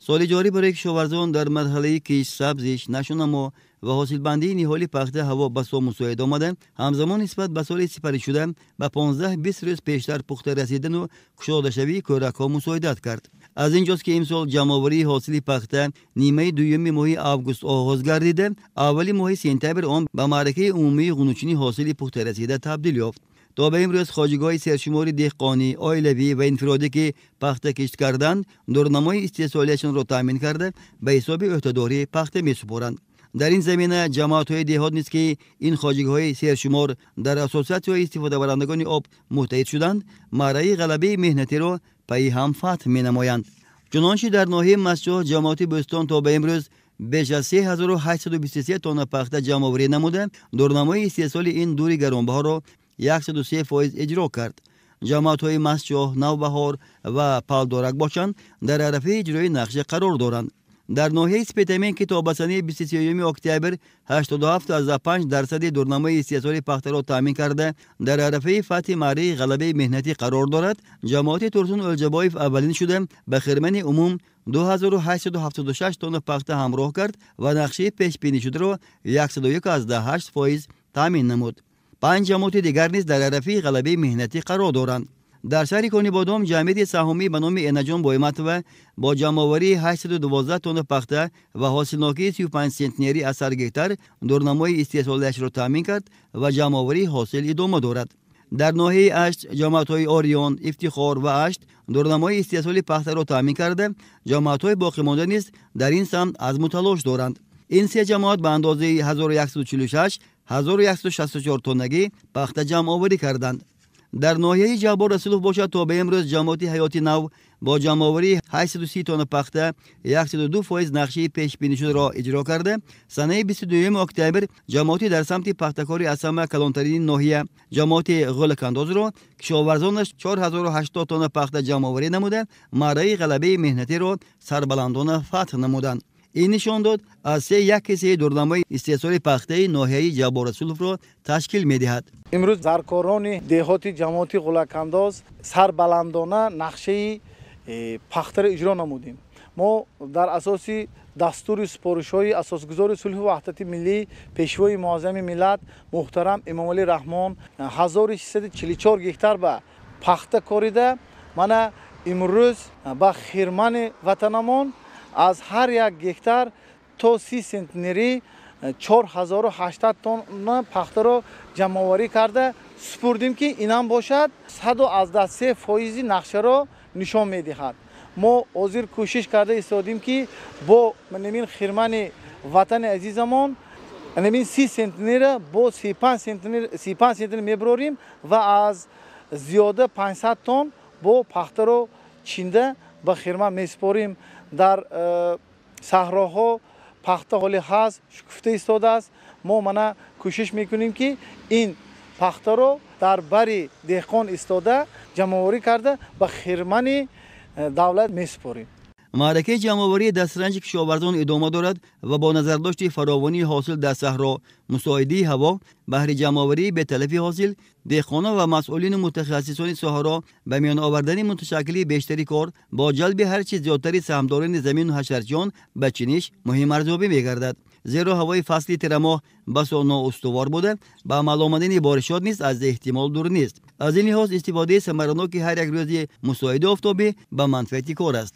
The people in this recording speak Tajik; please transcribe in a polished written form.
Соли ҷорӣ барои кишоварзон дар марҳалаи кишт, сабзиш, нашъунамо ва ҳосилбандии ниҳоли пахта ҳаво басо мусоид омада, ҳамзамон нисбат ба соли сипаришуда ба 15-20 рӯз пештар пухта расидану кушодашавии кӯракҳо мусоидат кард. Аз ин ҷост, ки имсол ҷамъоварии ҳосили пахта нимаи дуюми моҳи август оғоз гардида, аввали моҳи сентябр он ба маъракаи умумии ғунучини ҳосили пухтарасида табдил ёфт. То ба имрӯз хоҷигиҳои сершумори деҳқонӣ, оилавӣ ва инфиродӣ, ки пахта кишт карданд, дурнамои истеҳсолиашонро таъмин карда, ба ҳисоби ӯҳдадорӣ пахта месупоранд. Дар ин замина ҷамоатҳои деҳот низ, ки ин хоҷигиҳои сершумор дар ассотсиатсияҳои истифодабарандагони об муттаҳид шуданд, маъраи ғалабаи меҳнатиро пайи ҳам фатҳ менамоянд. Чунончи дар ноҳияи Мастчоҳ ҷамоати Бӯстон то ба имрӯз беш аз 3823 тонна пахта ҷамъоварӣ намуда, дурнамои истеҳсоли ин дури гаронбаҳоро 103% иҷро кард. Ҷамоатҳои Мастчоҳ, Навбаҳор ва Палдорак бошанд, дар арафаи иҷрои нақша қарор доранд. Дар ноҳияи Спитамен, ки то ба санаи 23 октябр 87,5% дурнамои истеҳсоли пахтаро таъмин карда, дар арафаи фатҳи маъраи ғалабаи меҳнатӣ қарор дорад, ҷамоати Турсун Ӯлҷабоев аввалин шуда ба хирмани умум 2876 тонна пахта ҳамроҳ кард ва нақшаи пешбинишударо 101,8% таъмин намуд. 5 ҷамоати дигар низ дар арафаи ғалабаи меҳнатӣ қарор доранд. Дар шаҳри Конибодом ҷамъияти саҳомӣ ба номи Энаҷон Бойматова бо ҷамъоварии 812 тонна пахта ва ҳосилнокии 35 сентнери аз ҳар гектар дурнамои истеҳсолиашро таъмин кард ва ҷамъоварии ҳосил идома дорад. Дар ноҳияи Ашт ҷамоатҳои Ориён, Ифтихор ва Ашт дурнамои истеҳсоли пахтаро таъмин карда, ҷамоатҳои боқимонда низ дар ин самт азму талош доранд. Ин се ҷамоат ба андозаи 1146, 1164 тоннагӣ пахта ҷамъоварӣ карданд. Дар ноҳияи Ҷаббор Расулов бошад, то ба имрӯз ҷамоати Ҳаёти Нав бо ҷамъоварии 830 тонна пахта 102% нақшаи пешбинишударо иҷро карда, санаи 22 октябр ҷамоати дар самти пахтакори аз ҳама калонтарини ноҳия, ҷамоати Ғӯлакандозро кишоварзонаш 4080 тонна пахта ҷамъоварӣ намуда, маъраи ғалабаи меҳнатиро сарбаландона фатҳ намуданд. Ин нишон дод аз се як ҳиссаи дурнамои истеҳсоли пахтаи ноҳияи Ҷаббор Расуловро ташкил медиҳад. Имрӯз заркорони деҳоти ҷамоати Ғӯлакандоз сарбаландона нақшаи пахтаро иҷро намудем. Мо дар асоси дастури супоришҳои асосгузори сулҳу ваҳдати миллӣ, пешвои муаззами миллат муҳтарам Эмомалӣ Раҳмон 1644 гектар ба пахта корида, мана имрӯз ба хирмани ватанамон аз ҳар як гектар то 30 сентнери 4800 тонна пахтаро ҷамъоварӣ карда супурдем, ки инам бошад 103% нақшаро нишон медиҳад. Мо ҳозир кӯшиш карда истодем, ки бо намин хирмани ватани азизамон намин 30 сентнера бо 35 сентнер мебарорем ва аз зиёда 500 тонн бо пахтаро чинда ба хирман месупорем. Дар саҳроҳо пахта ҳоле ҳаст, шукуфта истодааст. Мо мана кӯшиш мекунем, ки ин пахтаро дар бари деҳқон истода ҷамъоварӣ карда ба хирмани давлат месупорем. Маъракаи ҷамъоварии дастранҷи кишоварзон идома дорад ва бо назардошти фаровонии ҳосил дар саҳро, мусоидии ҳаво баҳри ҷамъоварии беталафи ҳосил, деҳқонон ва масъулину мутахассисони соҳаро ба миён овардани муташаккили бештари кор бо ҷалби ҳарчи зиёдтари саҳмдорони замину ҳашарчиён ба чиниш муҳим арзёбӣ мегардад. Зеро ҳавои фасли тирамоҳ басо ноустувор буда, ба амал омадани боришот низ аз эҳтимол дур нест. Аз ин лиҳоз истифодаи самараноки ҳар як рӯзи мусоиди офтобӣ ба манфиати кор аст.